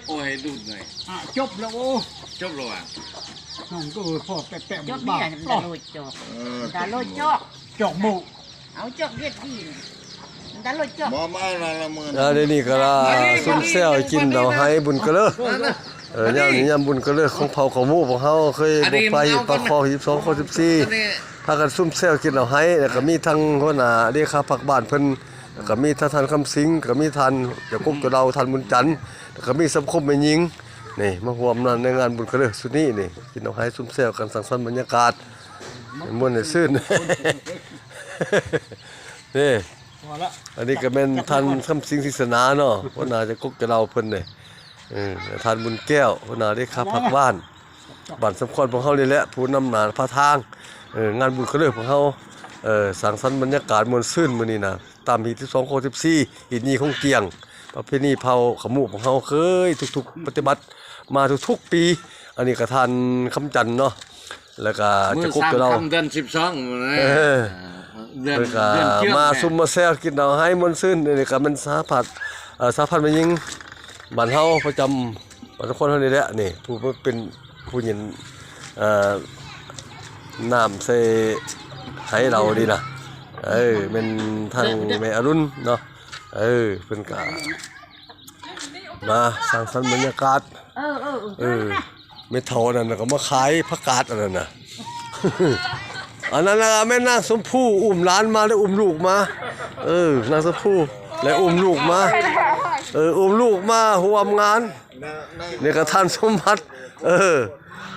ໂອ້ຍ ດູດໜ້ອຍ ອ່ະ ຈົບແລ້ວ. ໂອ້ ຈົບແລ້ວຫວາ? ນ້ອງກໍພໍແປະໆ ຈົບນີ້ ມັນຕາໂລດຈອກ ເອີ ຕາໂລດຈອກ ຈອກໝູ ເອົາຈອກເຮັດດີ ມັນຕາໂລດຈອກ ບໍ່ມາລະລະເມີນ ອ່າ ດຽວນີ້ກໍລາ ຊຸມແຊວກິນເຫຼົ້າໄຮບຸນກະເລີ ເອີ ຍາມນີ້ຍາມບຸນກະເລີຂອງເຜົ່າຂອງໝູພວກເຮົາ ເຄີຍບຸກປ່າຫີນປາຄອງ ສິບສອງ ຄອງສິບສີ່ ພາກັນຊຸມແຊວກິນເຫຼົ້າໄຮ ແລ້ວກໍມີທັງຫົວໜ້າເລຂາພັກບ້ານເພິ່ນ ແລ້ວກໍມີທ່ານ ທ່ານຄຳສິງ ກໍມີທ່ານເຈົ້າກົກເຈົ້າເຫຼົ່າ ທ່ານບຸນຈັນ ແລ້ວກໍມີສັງຄົມແມ່ຍິງ ນີ້ມາຮ່ວມໃນງານບຸນກະເລີຊຸດນີ້ນີ້ ກິນເອົາໄຮຊຸມແຊວກັນ ສັງສັນບັນຍາກາດ ມ່ວນໃຫ້ຊື່ນ ນີ້ ອັນນີ້ກໍແມ່ນທ່ານຄຳສິງ ສີສະໜາເນາະ ຫົວໜ້າເຈົ້າກົກເຈົ້າເຫຼົ່າເພິ່ນນີ້ ເອີ ທ່ານບຸນແກ້ວ ຫົວໜ້າເລຂາພັກບ້ານ ບ້ານສຳຄອນພວກເຮົານີ້ແຫຼະ ຜູ້ນຳໜ້າພາທາງ ເອີ ງານບຸນກະເລີພວກເຮົາ ເອີ ສັງສັນບັນຍາກາດມ່ວນຊື່ນມື້ນີ້ນະ ຕາມຮີດສິບສອງ ຄອງສິບສີ່ ຮີດຍີ່ຄົງກ້ຽງ ປະເພນີເຜົ່າຂະໝູພວກເຮົາເຄີຍທຸກໆປະຕິບັດມາທຸກໆປີ ອັນນີ້ກໍທ່ານຄຳຈັນເນາະ ແລ້ວກໍເຈົ້າກົກເຈົ້າເຫຼົ່າ ເດືອນສິບສອງ ເອີ ເດືອນ ເພິ່ນກໍ ເດືອນເດືອນ ມາຊຸມມາແຊວກິນເອົາໄຮມ່ວນຊື່ນ ອັນນີ້ກໍແມ່ນສະຫະພັນ ເອີ ສະຫະພັນແມ່ຍິງບ້ານເຮົາ ປະຈຳ ບ້ານນະຄອນເຮົານີ້ແຫຼະ ນີ້ ຜູ້ເປັນຜູ້ຍິງ ເອີ ນ້ຳໃສ່ໄຮເຮົານີ້ນະ ເອີ ແມ່ນທາງແມ່ອະລຸນເນາະ ເອີ ເພິ່ນກະມາສັງສັນບັນຍາກາດ ເອີ ເອີ ເອີ ແມ່ເຖົ້ານັ້ນນະກໍມາຂາຍຜັກກາດອັນນັ້ນນະ ອັນນັ້ນນະແມ່ນນາງຊົມພູ ອຸ້ມຫຼານມາ ໄດ້ອຸ້ມລູກມາ ເອີ ນາງຊົມພູ ແລະ ອຸ້ມລູກມາ ເອີ ອຸ້ມລູກມາຮ່ວມງານ ນີ້ກໍທ່ານສົມບັດ ເອີ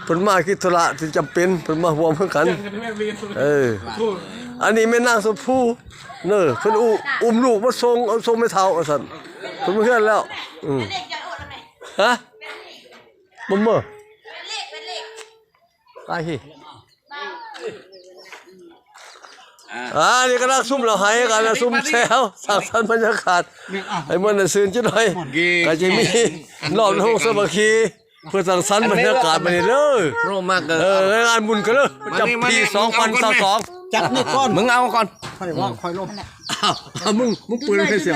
ເພິ່ນມາກິດທຸລະທີ່ຈຳເປັນ ເພິ່ນມາຮ່ວມຄືກັນ ເອີ ອັນນີ້ແມ່ນນາງຊົມພູເນີ ເພິ່ນອຸ ອຸ້ມລູກມາສົ່ງ ເອົາສົ່ງແມ່ເຖົ້າວ່າຊັ້ນ ເພິ່ນມາເຮືອນແລ້ວ ອືມ ຮະ ບໍ່ເມີ ຕາຍຮີ ອ່າ ອ່າ ນີ້ກຳລັງຊຸມເຫຼົ້າໄຮກັນ ຊຸມແຊວ ສັງສັນບັນຍາກາດ ໃຫ້ມ່ວນຊື່ນຈັກໜ້ອຍ ກໍຈະມີລອບໂຮງສາມັກຄີ ເພື່ອສັງສັນບັນຍາກາດມື້ນີ້ເດີ ໂຣມາກ ເອີ ງານບຸນກະເລີ ປະຈຳປີສອງພັນຊາວສອງ ຈັບນີ້ກ່ອນ ມຶງເອົາກ່ອນ ຂ້ອຍເວົ້າ ຂ້ອຍລົມ ອ້າວ ມຶງ ມຶງປືນໃຫ້ເສຍ